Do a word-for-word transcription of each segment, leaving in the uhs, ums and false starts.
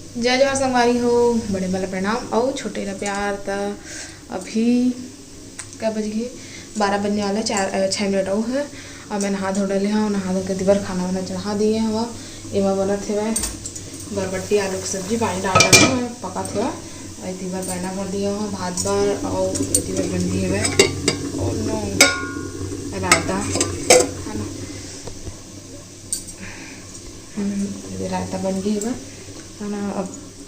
जय जोहार संगवारी हो, बड़े वाला प्रणाम अउ छोटे ला प्यार। त अभी कै बज गे? बारह बजने वाला, चार, अ, छः मिनट अउ हे। अब मैं नहा धो डले हव, नहा धो के एती बर खाना वाना चढ़ा दिए हव। एमा बनत हेवय बरबट्टी आलू के सब्जी, पानी डाल डाले हव, पकत हेवय। अउ एती बर पैना भर दिए हव भात बर, अउ एती बर बन दिए हवय, oh no, रायता, है ना। हम्म, ये रायता बन गे हवय, है ना। अब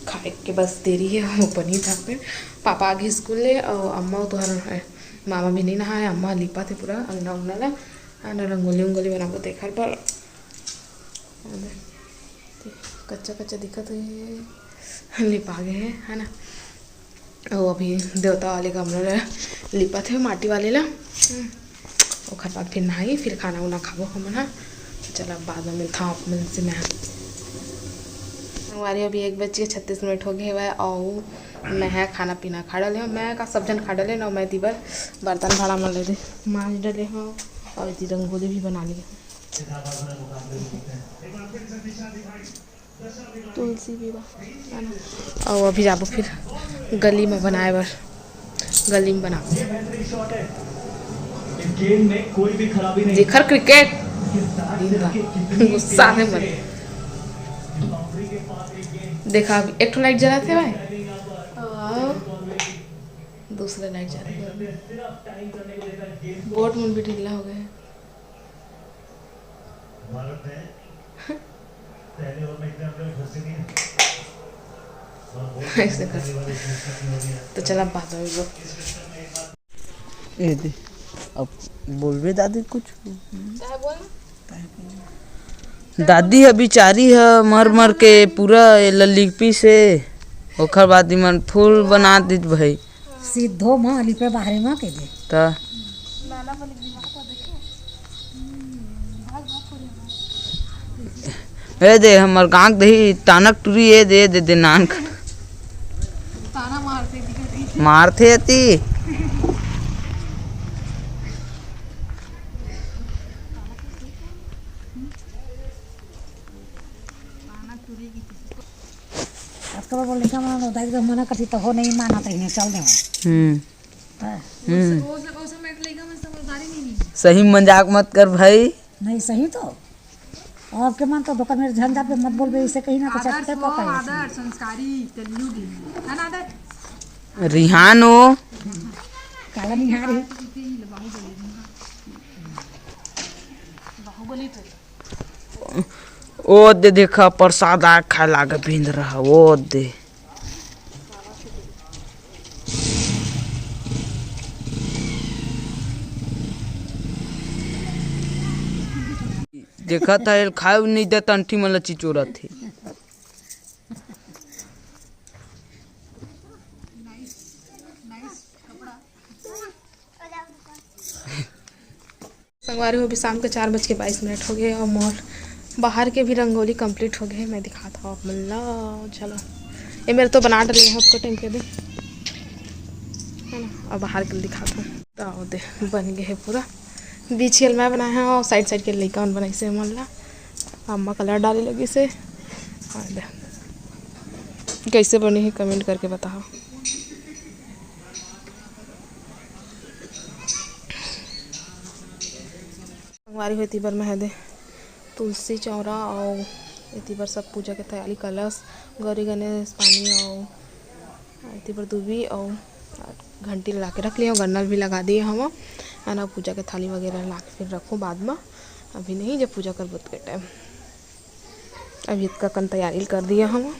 खाए के बस देरी हे, वो बनी था फिर। पापा आ गे स्कूल ले, अउ अम्मा तो हर, मामा भी नहीं नहाए, अम्मा लिपत हे पूरा अंगना उंगना ला, है ना, रंगोली उंगोली बनाबो तेखर बर। कच्चा कच्चा दिखत हे, लिपा गे हे, है ना। अउ अभी देवता वाले गमला ला लिपत हे, माटी वाले ला। हम्म। ओखर बाद फिर नहाई, फिर खाना उना खाबो हमन ह। चल, अब बाद में मिलथन आप मन से मैं। संगवारी, अभी एक बज के छत्तीस मिनट हो गे हवय, अउ मैं ह खाना पीना खा डले हव। मैं का सब झन खा डले न, मैं एती बर बर्तन भाड़ा मन ल दे मांज डले हव, अउ एती रंगोली भी बना लिए हव। तुलसी विवाह, है ना? अउ अभी जाबो फिर गली में बनाए बर, गली में बनाबो। जेखर क्रिकेट, दिन भर गुस्सा हे मन। देखा, अभी एक ठो लाइट जलत हे भाई, अउ दूसरा लाइट जलत हे। बोर्ड मन भी ढीला हो गे हे। ऐसे कर। तो चला, बाद में बोल। ए दे, अब बोलबे दादी कुछ। दादी ह बिचारी ह मर मर के पूरा ए लल्ली पीस हे, ओखर बाद इमन फूल बना दीत भाई। सीधो म लिपे बाहरे म के दे। त ए दे, हमर गांक दही तानक टुरी, ए दे, दे, दे, नान कर। ताना मारथे, दिखत हे। मारथे एती। ताना टुरी की आजकल वो लइका मन उदाई एकदम मना करती, तो हो नहीं माना, तो इन्हें चल देवा। हम्म। हाँ। हम्म। वो सब, वो सब मैं लइका मन समझदारी नहीं है। सही मजाक मत कर भाई। नहीं, सही तो। आपके मन तो दुकान में झंझट पे मत बोलबे, इसे कहीं ना तो आदर्श चट्टे हो, पकड़। आदर्श, संस्कारी, कलयुगी, है ना आदर्श? रिहान हो। काला निहारी। बाहुबली तो। ओ दे देखा, प्रसाद आ खाए लागे बिंद रहा, ओ दे। देखत हे, एल खाए नहीं देत, अंठी मन ल चिचोरत हे। संगवारी हो, अभी शाम के चार बज के बाईस मिनट हो गे अउ मोर बाहर के भी रंगोली complete हो गे हे। मैं दिखात हव आप मन ला, चलो, ये मेरे तो बना डले हव आपको टाइम के दे, है ना। अब बाहर के दिखात हव, तो दे बन गे हे पूरा। बीच के मैं बनाए हव अउ side side के लइका मन बनाइस हे मन ला। अम्मा colour डाले लगिस हे। हाँ दे, कैसे बने हे comment करके बताओ। संगवारी हो, एती बर मैं ह दे तुलसी चौरा अउ एती बर सब पूजा के तैयारी, कलश, गौरी गणेश, पानी अउ एती बर दूबी अउ घंटी ला के रख लियो, गन्नल भी लगा दिए हव, है ना। पूजा के थाली वगैरह ला के फिर रखो बाद में, अभी नहीं, जब पूजा करबो तो के टाइम। अभी इतका कन तैयारी कर दिए हव,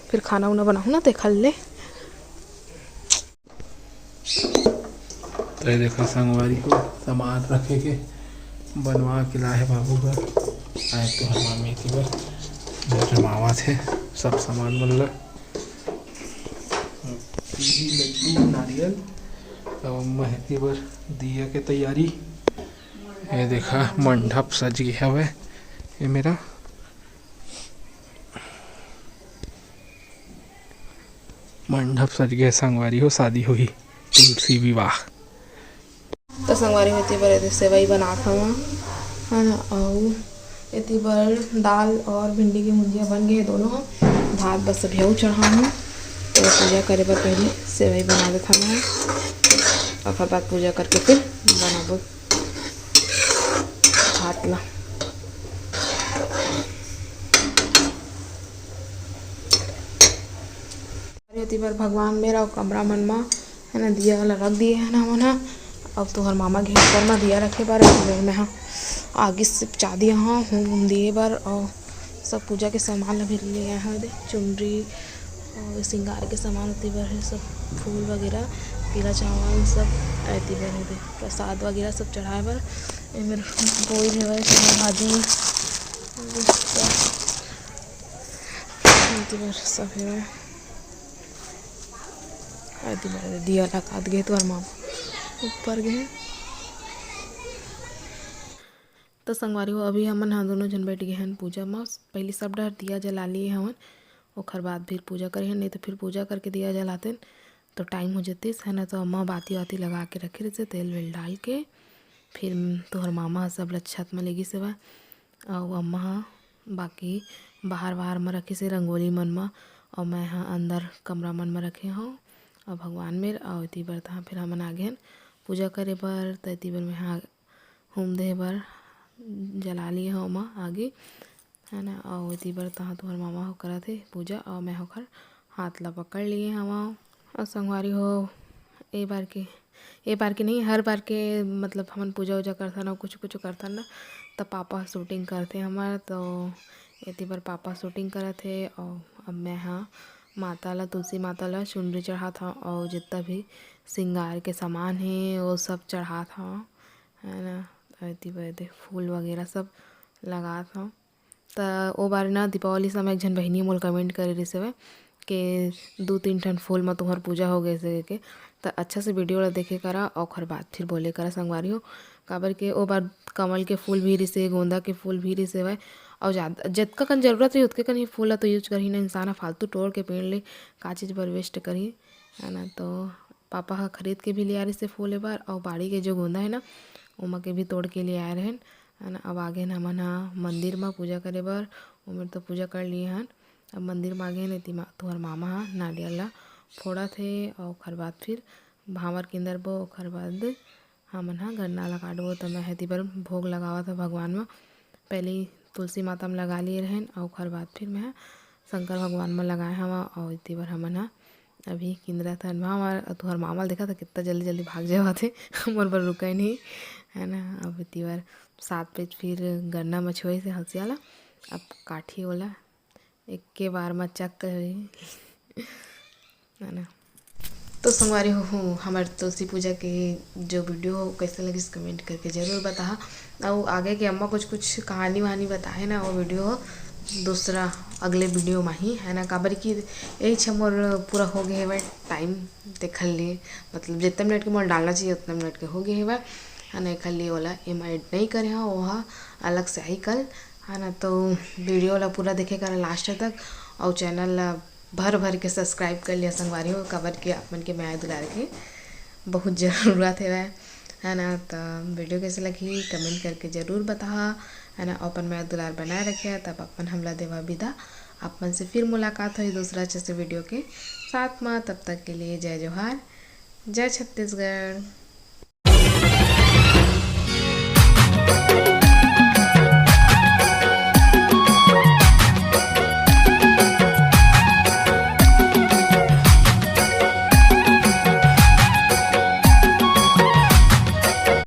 फिर खाना उना बनाहूँ ना, तेखर ले। तो ये देखो संगवारी हो, सामान रखे के बनवा के लाए हे बाबू घर। आए तो हमार मेथी बर जमावत हे सब सामान मन ला। पीली लड्डू, नारियल, अब महती बर दिया के तैयारी। ये देखा मंडप सज गे हवे, ये मेरा मंडप सज गे संगवारी हो, शादी होही, तुलसी विवाह। तो संगवारी हो, एती बर एदे सेवई बनात हवं, है ना, अउ एती बर दाल और भिंडी के भुंजिया बन गे हे दोनों ह। भात बस अभी अउ चढ़ाहूँ, तो पूजा करे बर पहले सेवई बना देथन मैं, ओकर बाद पूजा करके फिर बनाबो भात ला। अरे, एती बर भगवान मेर अउ कमरा मन म, है ना, दिया ला रख दिए हन हमन ह। अब तुहर मामा गे हे ऊपर म दिया रखे बर, अउ मैं ह आगे सिपचा दिए हव हूम दिए बर, अउ सब पूजा के सामान ला भी ले आए हव दे, चुनरी अउ श्रृंगार के सामान ओती बर हे, सब फूल वगैरह, पीला चावल सब एती बर हे दे, प्रसाद वगैरह सब चढ़ाए बर। एमेर बोइर हेवय, चना भाजी, एती बर सब हेवय। एती बर दिया लगात गे तुहर मामा ऊपर गे हे। तो संगवारी हो, अभी हमन ह दोनों झन बैठ गे हन पूजा म। पहली सब डहर दिया जला लिए हवन, ओखर बाद फिर पूजा करे हन, नहीं तो फिर पूजा करके दिया जलातेन तो टाइम हो जतिस, है ना। तो अम्मा बाती वाती लगा के रखे रहिसे, तेल वेल डाल के। फिर तुहर मामा ह सब ल छत म लेगिस हेवय, अउ अम्मा ह बाकी बाहर वाहर म रखिसे रंगोली मन म, अउ मैं ह अंदर कमरा मन म रखे हव, अउ भगवान मेर, अउ एती बर तहाँ फिर हमन आगे हन पूजा करे बर। त एती बर मैं ह हूम दे बर जला लिए हव ओमा आगी, है ना। अउ एती बर तहाँ तुहर मामा हो करत हे पूजा, अउ मैं ओखर हाथ ला पकड़ लिए हवं। अउ संगवारी हो, ए बार के, ए बार के नहीं, हर बार के मतलब हमन पूजा उजा करथन अउ कुछ कुछ करथन ना, त पापा ह शूटिंग करथे हमर। तो एती बर पापा शूटिंग करत हे, अउ अब मैं ह माता ला, तुलसी माता ला चुनरी चढ़ात हव, अउ जितना भी श्रृंगार के सामान हे वो सब चढ़ात हव, है ना। एती बर दे फूल वगैरह सब लगात हव। त ओ बार ना दीपावली समय एक झन बहिनी मोल कमेंट करे रिहिस हवय के दू तीन ठन फूल म तुहर पूजा हो गइस हे के। त अच्छा से वीडियो ला देखे करा, ओखर बाद फिर बोले करा संगवारी हो, काबर के ओ बार कमल के फूल भी रिहिस हे, गोंदा के फूल भी रिहिस हवय, अउ जादा जतका कन जरूरत रही ओतके कन ही फूल ला तो यूज करही ना इंसान ह, फालतू तोड़ के पेड़ ले का चीज बर वेस्ट करही, है ना। तो पापा ह खरीद के भी ले आ रिहिस हे फूल ए बार, अउ बाड़ी के जो गोंदा हे ना ओमा के भी तोड़ के ले आए रहेन, है ना। अब आगे हन हमन ह मंदिर म पूजा करे बर, ओमेर तो पूजा कर लिए हन। अब मंदिर म आगे हन, एती मा-, तुहर मामा ह नारियल ला फोड़त हे, अउ ओखर बाद फिर भांवर किंदरबो, ओखर बाद हमन ह गन्ना ला काटबो। त मैं ह एती बर भोग लगावत हव भगवान म, पहले ही तुलसी माता म लगा लिए रहेन, अउ ओखर बाद फिर मैं ह शंकर भगवान म लगाए हवं। अउ एती बर हमन ह अभी किंदरत हन भांवर, अउ तुहर मामा ल देखत ह कितना जल्दी जल्दी भाग जावत हे, मोर बर रुकय नहीं, है ना। अब एती बर सात पेज फिर गन्ना म छोइस हे हंसिया ला, अब काटही ओला, एके बार म चक करही, है ना। तो संगवारी हो, हो, हमर तुलसी पूजा के जो वीडियो हो, कैसे लगिस, कमेंट करके जरूर बताहा। अउ आगे के अम्मा कुछ, कुछ कहानी वहानी बताहे ना, वो वीडियो हो दूसरा अगले वीडियो म ही, है ना, काबर कि यही छे मोर पूरा हो गए हवय टाइम, देखल लिए, मतलब, जितना मिनट के मोर डालना चाहिए, उतना मिनट के हो गए हवय, है ना, एखर लिए ओला एमा ऐड नहीं करे हव, ओहा अलग से आही कल, है ना। तो वीडियो ला पूरा देखे करा लास्ट तक, अउ चैनल ला भर भर के सब्सक्राइब कर लिया संगवारी हो, काबर के आप मन के मया दुलार के बहुत जरूरत हवय, है ना। त वीडियो कैसे लगी, कमेंट करके जरूर बताहा, है ना। अपन मया दुलार बनाए रखे, तब अपन हमला देवा विदा। आप मन से फिर मुलाकात होही दूसरा अच्छे से वीडियो के साथ म। तब तक के लिए जय जोहार, जय छत्तीसगढ़।